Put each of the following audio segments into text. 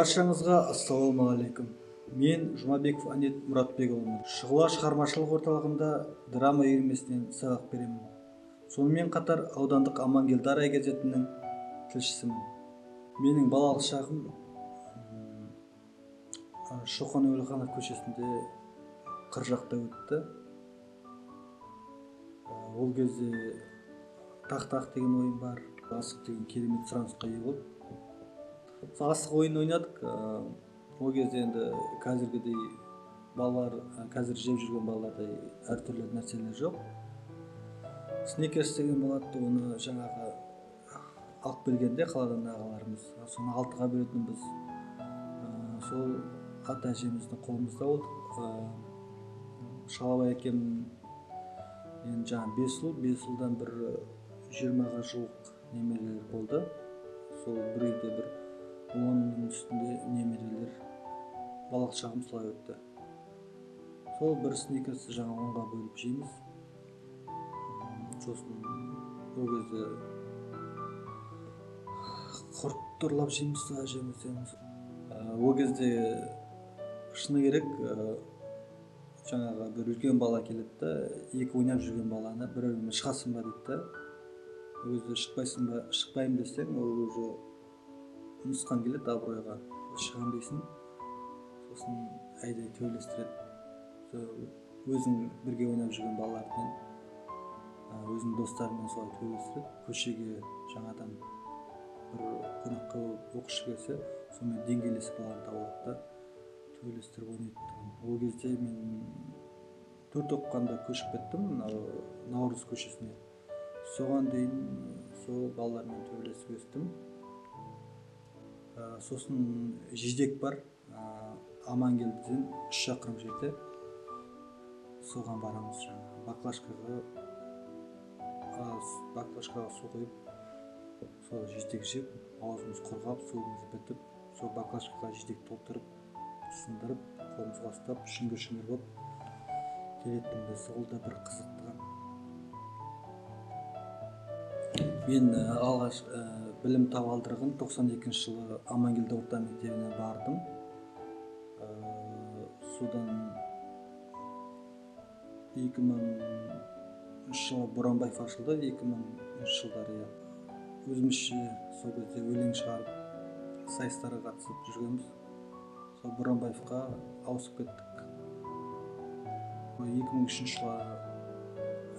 Баршаңызға ассалаумағалейкум. Мен Жұмабеков Әнет Мұратбекұлымын. Шұғыла шығармашылық орталығында драма үйірмесінен сабақ беремін. Сонымен қатар аудандық Амангелді Арай газетінің тілшісімін. Менің балалық шағым Шоқан Уәлиханов көшесінде қыр жақта өтті. Ол кезде тақ-тақ деген ойын бар, асық деген керемет сұранысқа ие болды. Сол асық ойын ойнадық. Ол кезде енді қазіргідей балалар, қазір жеп жүрген балалардай әртүрлі нәрселер жоқ. Сникерс деген болады, оны жаңағы алып келгенде қаладан ағаларымыз, соны 6-ға бөлетінбіз. Сол ата әжеміздің қолымызда болдық. Шалабай әкем енді жаңағы 5 ұл, 5 ұлдан бір 20-ға жуық немерелер болды. Сол бір үйде бір 10-ның үстінде немерелер, балалық шағым солай өтті. Сол бір сникерсті жаңа 10-ға бөліп жейміз. Сосын ол кезде құрт ұрлап жейміз әжемізден. Ол кезде шыны керек, жаңағы бір үлкен бала келеді да, екі ойнап жүрген баланы бір-бірімен шығасың ба дейді да. Ол кезде шықпайсың ба, шықпаймын десең, ол уже нұсқан келеді абыройға, шығам дейсің. Сосын әйдай төбелестіреді. Өзің бірге ойнап жүрген балалармен, өзінің достарымен солай төбелестіреді. Көшеге жаңадан бір қонаққа оқушы келсе, сонымен деңгейлес баланы тауып алады да, төбелестіріп ойнайтын. Ол кезде мен 4 оқығанда көшіп кеттім Наурыз көшесіне. Соған дейін сол балалармен төбелесіп өстім. Сосын Жидек бар, Амангелдіден 3 шақырым жерде. Соған барамыз, жаңағы баклажкаға су құйып, сол жидек жеп, аузымыз құрғап, суымыз бітіп, сол баклажкаға жидек толтырып, сындырып, қолымызға ұстап, шүңгір-шүңгір болып келетінбіз. Ол да бір қызықтығы. Мен алғаш білім табалдырығын 92 жылы Амангелді орта мектебіне бардым. Содан 2003 жылы Боранбаев ашылды, 2003 жылдары, иә. Өзімізше сол кезде өлең шығарып, сайыстарға қатысып жүргенбіз. Сол Боранбаевқа ауысып кеттік. 2003 жылы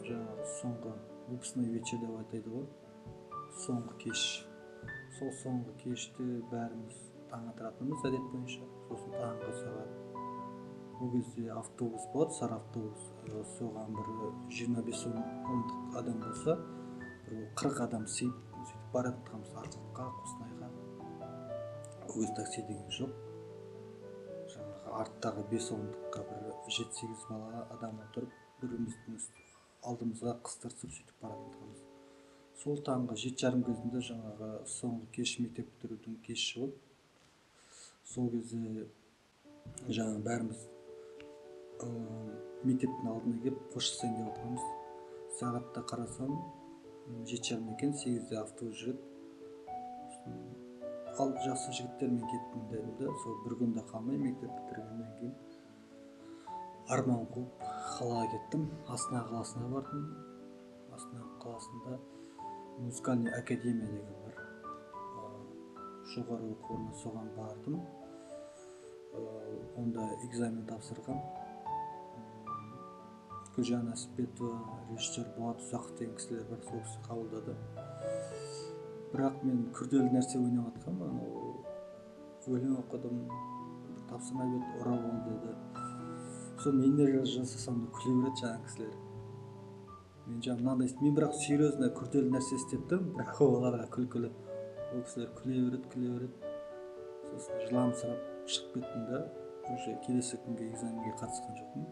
жаңағы соңғы выпускной вечер деп атайды ғой, соңғы кеш. Сол соңғы кеште бәріміз таң атыратынбыз әдет бойынша. Сосын таңғы сағат, ол кезде автобус болады, сары автобус, соған бір 25 ондық адам болса, бір 40 адам сыйып, сөйтіп баратын тұғынбыз Арқалыққа, Қостанайға. Ол кезде такси деген жоқ. Жаңағы арттағы 5 ондыққа бір 7-8 бала адам отырып, бір-біріміздің алдымызға қыстырысып сөйтіп баратын тұғынбыз. Сол таңғы 7:30 кезінде жаңағы соңғы кеш, мектеп бітірудің кеші болды. Сол кезде жаңағы бәріміз мектептің алдына келіп қоштасайын деп отырғанбыз. Сағатта қарасам 7:30 екен, 8-де автобус жүреді. Сосын ал жақсы жігіттермен кеттім дедім де, сол бір күнде қалмай мектеп бітіргеннен кейін арман қуып қалаға кеттім. Астана қаласына бардым. Астана қаласында музыкальный академия деген бар, жоғары оқу орны, соған бардым. Онда экзамен тапсырғам. Гүлжан Әспетова, режиссер Болат Ұзақов деген кісілер бар, сол кісі қабылдады. Бірақ мен күрделі нәрсе ойнап жатқанмын, анау өлең оқыдым, бір тапсырма берді, ұра бол деді. Соны мен не жасасам да күле береді жаңағы кісілер. Мен жаңа мынандай, мен бірақ серьезно күрделі нәрсе істеп тұрмын, бірақ оларға күлкілі. Ол кісілер күле береді, күле береді. Сосын жыламсырап шығып кеттім да, уже келесі күнге экзаменге қатысқан жоқпын.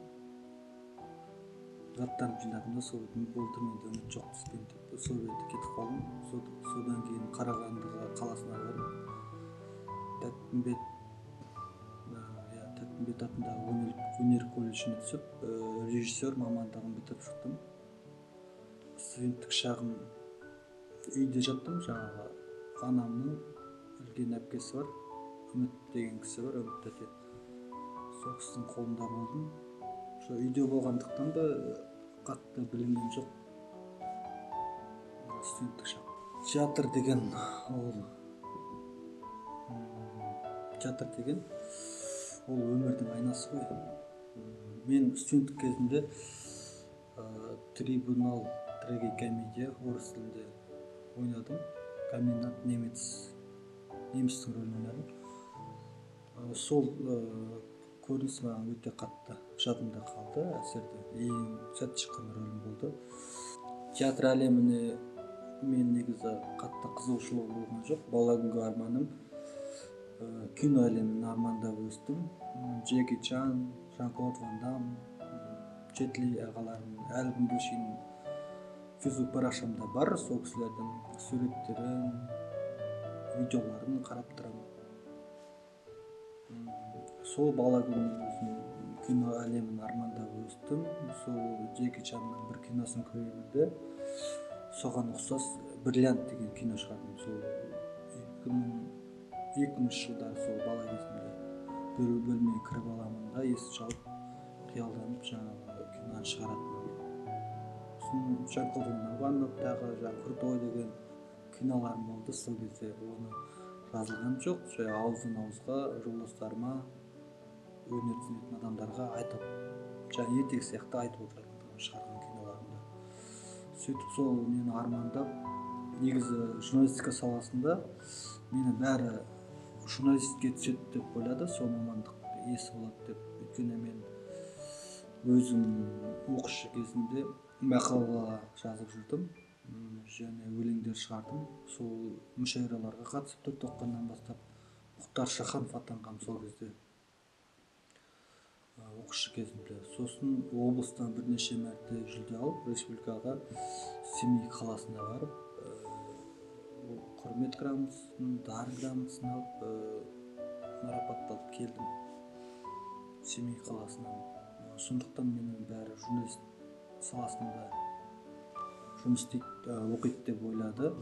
Заттарымды жинадым да, сол бетім болды, менде үміт жоқ түспеймін деп, сол бетте кетіп қалдым. Содан кейін Қарағандыға қаласына барып, Тәттімбет атындағы өнер колледжіне түсіп, режиссер мамандығын бітіріп шықтым. Студенттік шағым үйде жаттым, жаңағы анамның үлкен әпкесі бар, Үміт деген кісі бар, Үміт тәте. Сол кісінің қолында болдым. Сол үйде болғандықтан ба қатты білінген жоқ студенттік шақ. Театр деген ол театр деген ол өмірдің айнасы ғой. Мен студенттік кезімде «Трибунал» трагикомедия орыс тілінде ойнадым. Комендант немец, немістің рөлін ойнадым. Сол көрініс маған өте қатты жадымда қалды, әсерде, ең сәтті шыққан рөлім болды. Театр әлеміне мен негізі қатты қызығушылығым болған жоқ. Бала күнгі арманым кино әлемін армандап өстім. Джеки Чан, Жан Клод Ван Дам, Джет Ли ағаларым әлі күнге шейін Фейсбук парақшамда бар. Сол кісілердің суреттерін, видеоларын қарап тұрамын. Сол бала күнімнен өзім кино әлемін армандап өстім. Сол Джеки Чанның бір киносын көремін де, соған ұқсас «Бриллиант» деген кино шығардым. Сол 2002 жылдары, сол бала кезімде бір бөлмеге кіріп аламын да, есік жауып, қиялданып жаңағы киноны шығаратын. Сосын Жан Клод Ван Дамға арнап тағы жаңағы «Крутой» деген киноларым болды. Сол кезде оны жазылған жоқ, жай ауыздан ауызға жолдастарыма, өнер түсінетін адамдарға айтып, жаңа ертегі сияқты айтып отыратын шығарған киноларымды. Сөйтіп сол нені армандап, негізі журналистика саласында мені бәрі журналистке түседі деп ойлады, сол мамандық иесі болады деп. Өйткені мен өзім оқушы кезімде мақала жазып жүрдім және өлеңдер шығардым. Сол мүшәйраларға қатысып, төрт оқығаннан бастап Мұхтар Шаханов атанғанмын сол кезде, оқушы кезімде. Сосын облыстан бірнеше мәрте жүлде алып, республикаға, Семей қаласына барып, құрмет грамотасын, дарын грамотасын алып, марапатталып келдім Семей қаласынан. Сондықтан мені бәрі журналист саласында жұмыс істейді, оқиды деп ойлады.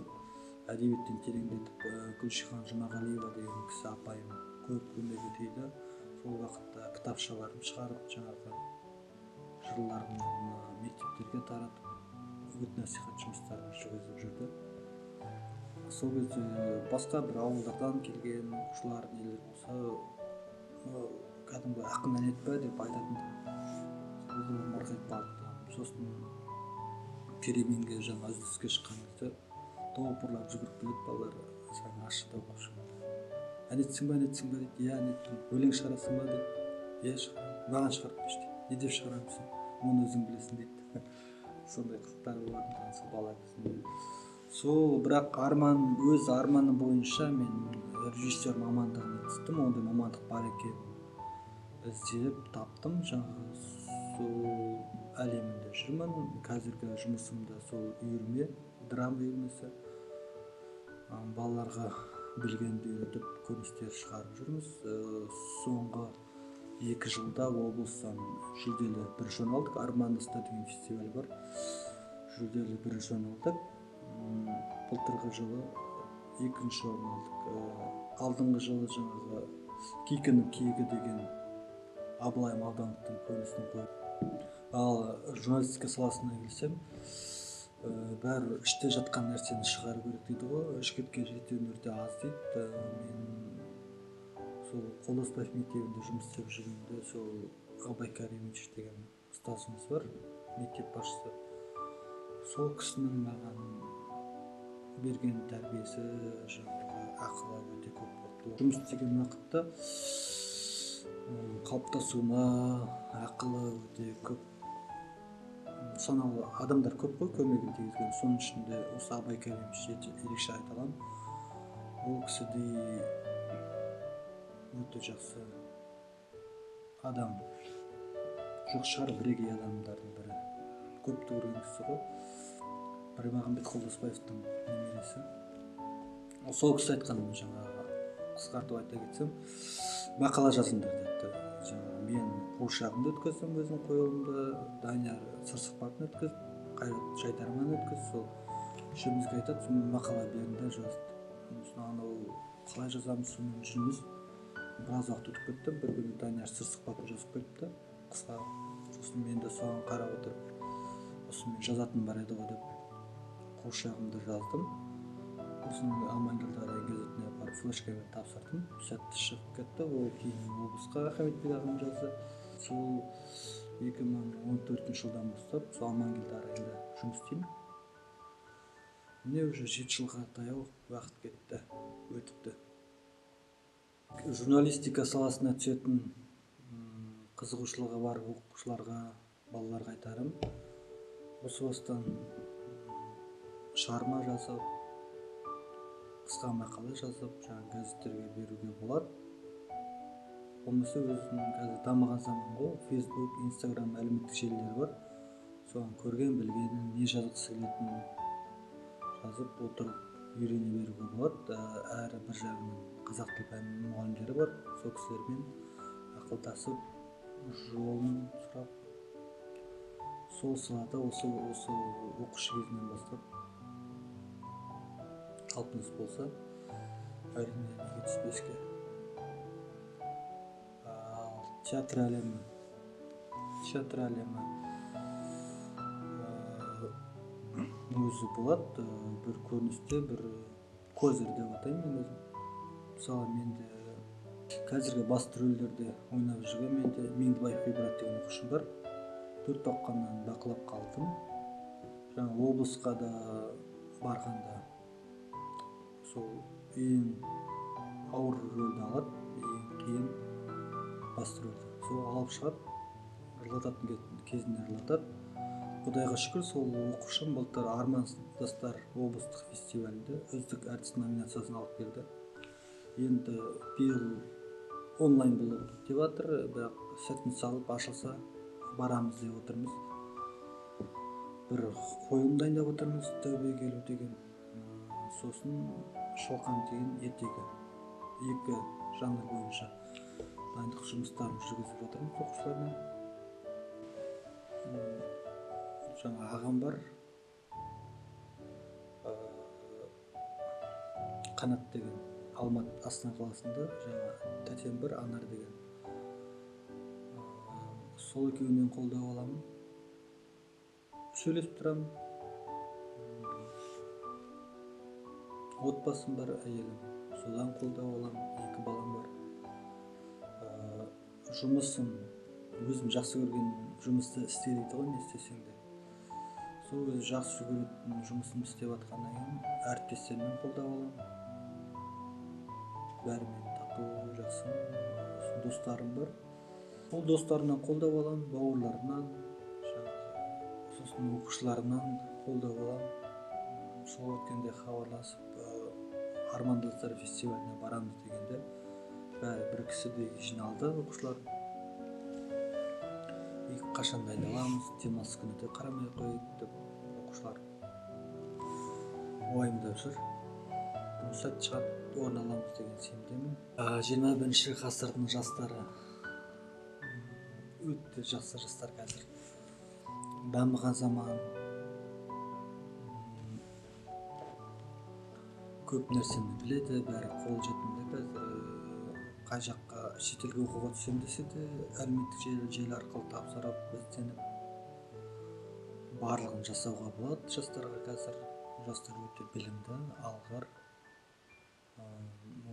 Әдебиеттен тереңдетіп, Гүлшихан Жұмағалиева деген кісі, апайым, көп көмегі тиді. Сол уақытта кітапшаларын шығарып, жаңағы жырларын мектептерге таратып, үгіт насихат жұмыстарын жүргізіп жүрді. Сол кезде басқа бір ауылдардан келген оқушылар, нелер болса, кәдімгі ақын ән па деп айтатын. Сол кезде марқайып қалатын. Сосын переменге, жаңа үзіліске шыққан кезде топырлап жүгіріп келеді балалар, жаңа ащыда оқып жүргенде. Ән етсің ба, ән етсің ба дейді. Иә, ән еттім. Өлең шығарасың ба дейді. Иә, шығарамын. Маған шығарып берші дейді. Не деп шығарамын? Оны өзің білесің дейді. Сондай қызықтар болатын сол бала кезімде. Сол бірақ арман, өз арманым бойынша мен режиссер мамандығына түстім. Ондай мамандық бар екенін іздеп таптым, жаңағы сол әлемінде жүрмін. Қазіргі жұмысым да сол үйірме, драма үйірмесі. Балаларға білгенді үйретіп, көріністер шығарып жүрміз. Соңғы 2 жылда облыстан жүлделі бірінші орын алдық. «Арманды ұста» деген фестиваль бар, жүлделі бірінші орын алдық. Былтырғы жылы екінші орын алдық. Алдыңғы жылы жаңағы «Кикінің киігі» деген Абылай Мавдановтың көрінісін қойып. Ал журналистика саласына келсем, бәрі іште жатқан нәрсені шығару керек дейді ғой. Жігітке жеті өнерде аз дейді. Мен сол Қолдасбаев мектебінде жұмыс істеп жүргенде, сол Абай Каримович деген ұстазымыз бар, мектеп басшысы, сол кісінің маған берген тәрбиесі, жаңағы ақылы өте көп болды. Жұмыс істеген уақытта қалыптасуыма ақылы өте көп. Санаулы адамдар көп қой көмегін тигізген, соның ішінде осы Абай Каримович ерекше айта аламын. Ол кісідей өте жақсы адам жоқ шығар, бірегей адамдардың бірі, көпті көрген кісі ғой, Бірмағамбет Қолдасбаевтың немересі. Сол кісі айтқан, жаңағы қысқартып айта кетсем, мақала жазыңдар депті. Жаңағы мен қуыршағымды өткіздім, өзім қойылымды, Данияр сыр сұхбатын өткізді, Қайрат Жайдарман өткізді. Сол үшеумізге айтады, мақала беріңдер, жаз деп. Сосын анау қалай жазамыз, сонымен жүрміз. Біраз уақыт өтіп кетті. Бір күні Данияр сыр сұхбатын жазып қойыпты, қысқа. Сосын мен де соған қарап отырып, осы мен жазатын бар еді ғой деп қуыршағымды жаздым. Сосын Амангелді Арай газетіне барып флешкамен тапсырдым. Сәтті шығып кетті. Ол кейін облысқа Хамитбек ағам жазды. Сол 2014 жылдан бастап сол Амангелді Арайында жұмыс істеймін. Міне уже 7 жылға таяу уақыт кетті, өтіпті. Журналистика саласына түсетін қызығушылығы бар оқушыларға, балаларға айтарым, осы бастан шығарма жазып, қысқа мақала жазып, жаңа газеттерге беруге болады. Болмаса өзінің қазір дамыған заман ғой, Facebook, Instagram әлеуметтік желілері бар. Соған көрген, білгенін, не жазғысы келетінін жазып отырып үйрене беруге болады. Әрі бір жағынан қазақ тіл пәнінің мұғалімдері бар, сол кісілермен ақылдасып, жолын сұрап, сол салада осы оқушы кезінен бастап талпыныс болса, әрине неге түспеске. Ал театр әлемі өзі болады, бір көріністе, бір козырь деп атаймын мен өзім. Мысалы, менде қазіргі басты рөлдерде ойнап жүрген менде Меңдібаев Ғибрат деген оқушым бар. 4 тоққаннан бақылап қалдым. Жаңа облысқа да барғанда сол ең ауыр рөлді алады, ең қиын басты рөлді. Сол алып шығады, жылататын кезінде жылатады. Құдайға шүкір, сол оқушым былтыр Арман жастар облыстық фестивалінде үздік әртіс номинациясын алып келді. Енді биыл онлайн болады деп жатыр, бірақ сәтін салып ашылса барамыз деп отырмыз. Бір қойылым дайындап отырмыз, тәубеге келу деген. Сосын Шоқан деген ертегі. 2 жанр бойынша дайындық жұмыстарын жүргізіп жатырмыз оқушылармен. Жаңа ағам бар, Қанат деген, Алматы Астана қаласында, жаңа тәтем бар, Анар деген. Сол екеуінен қолдау аламын, сөйлесіп тұрамын. Отбасым бар, әйелім, содан қолдау аламын, 2 балам бар. Жұмысым, өзім жақсы көрген жұмысты істе дейді ғой, не істесең де. Сол өзі жақсы көретін жұмысымды істеп жатқаннан кейін әріптестерімнен қолдау аламын. Бәрімен тату, жақсы достарым бар. Ол достарымнан қолдау аламын, бауырларымнан, сосын оқушыларымнан қолдау аламын. Сол өткенде хабарласып, Арман жастар фестиваліне барамыз дегенде бәрі бір кісідей жиналды оқушылар. Қашан дайындаламыз, демалыс күні де қарамай қояйық деп оқушылар уайымдап жүр. Сәт шығады, орын аламыз деген сенімдемін. 21 ғасырдың жастары өте жақсы жастар қазір. Дамыған заман, көп нәрсені біледі, бәрі қолжетімді қазір. Қай жаққа шетелге оқуға түсем десе де әлеуметтік желі арқылы тапсырып, ізденіп барлығын жасауға болады жастарға қазір. Жастар өте білімді, алғыр,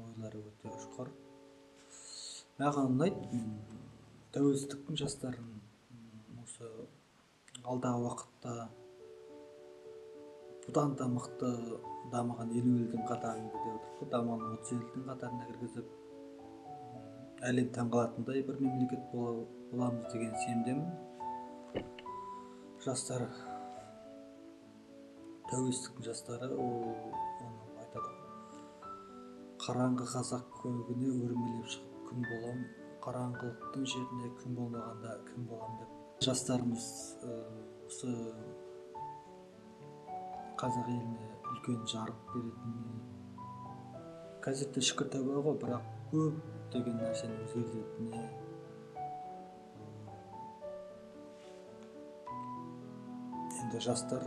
ойлары өте ұшқыр. Маған ұнайды, мен тәуелсіздіктің жастарын осы алдағы уақытта бұдан да мықты дамыған 50 елдің қатарында деп отырмық қой, дамыған 30 елдің қатарына кіргізіп, әлем таңғалатындай бір мемлекет боламыз деген сенімдемін. Жастар, тәуелсіздіктің жастары, ол оны айтады ғой, қараңғы қазақ көгіне өрмелеп шығып күн болам, қараңғылықтың жеріне күн болмағанда кім болам деп. Жастарымыз осы қазақ еліне үлкен жарық беретініне, қазір де шүкір тәуба ғой, бірақ көп деген нәрсені өзгертетініне, енді жастар,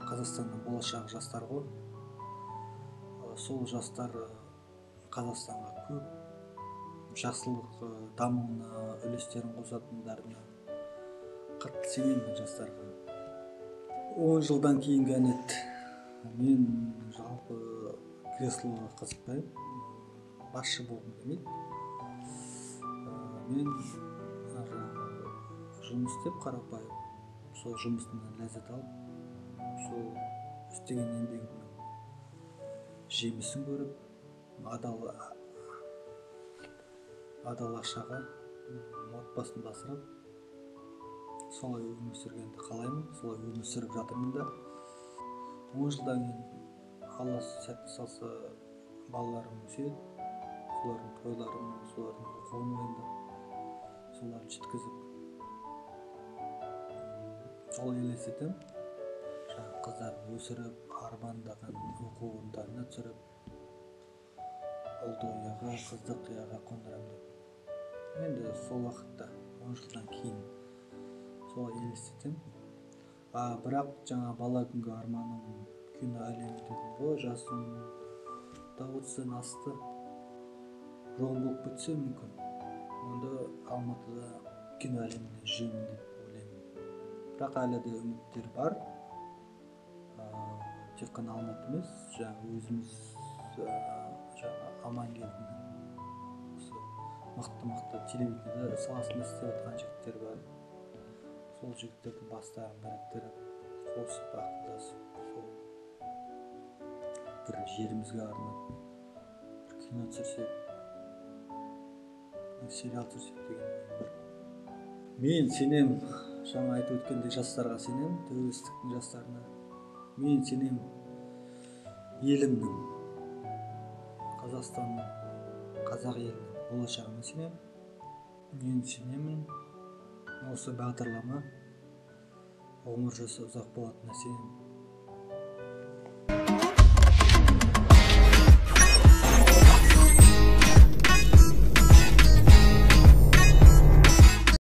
Қазақстанның болашағы жастар ғой. Сол жастар Қазақстанға көп Жақсылық дамуына үлестерін қосатындарына қатты сенемін жастарға. 10 жылдан кейінгі Әнет. Мен жалпы креслоға қызықпаймын, басшы болғым келмейді. Мен жұмыс істеп, қарапайым сол жұмысымнан ләззат алып, сол істеген еңбегімнің жемісін көріп, адал ақшаға отбасын асырап, солай өмір сүргенді қалаймын, солай өмір сүріп жатырмын да. 10 жылдан кейін Алла сәтті салса, балаларым өседі, солардың тойларын, солардың оқуын уайымдап, соларды жеткізіп, солай елестетемін. Жаңағы қыздарын өсіріп, армандаған оқу орындарына түсіріп, ұлды ұяға, қызды қияға қондырамын деп. Енді сол уақытта, 10 жылдан кейін солай елестетемін. Бірақ жаңа бала күнгі арманым кино әлемі дедім ғой, жасым да 30-дан асты. Жолым болып кетсе мүмкін, онда Алматыда кино әлемінде жүремін деп ойлаймын. Бірақ әлі де үміттер бар. Тек қана Алматы емес, жаңа өзіміз, жаңа Амангелдінің осы мықты-мықты телевидение саласында істеп жатқан жігіттер бар. Сол жігіттердің бастарын біріктіріп, қосып, ақылдасып, сол бір жерімізге арнап бір кино түсірсек, сериал түсірсек деген ойым бар. Мен сенем, жаңа айтып өткендей, жастарға сенем, тәуелсіздіктің жастарына. Мен сенем елімнің, Қазақстанның, қазақ елінің болашағына сенем. Мен сенемін, осы бағдарлама ғұмыр жасы ұзақ болатынына сенемін.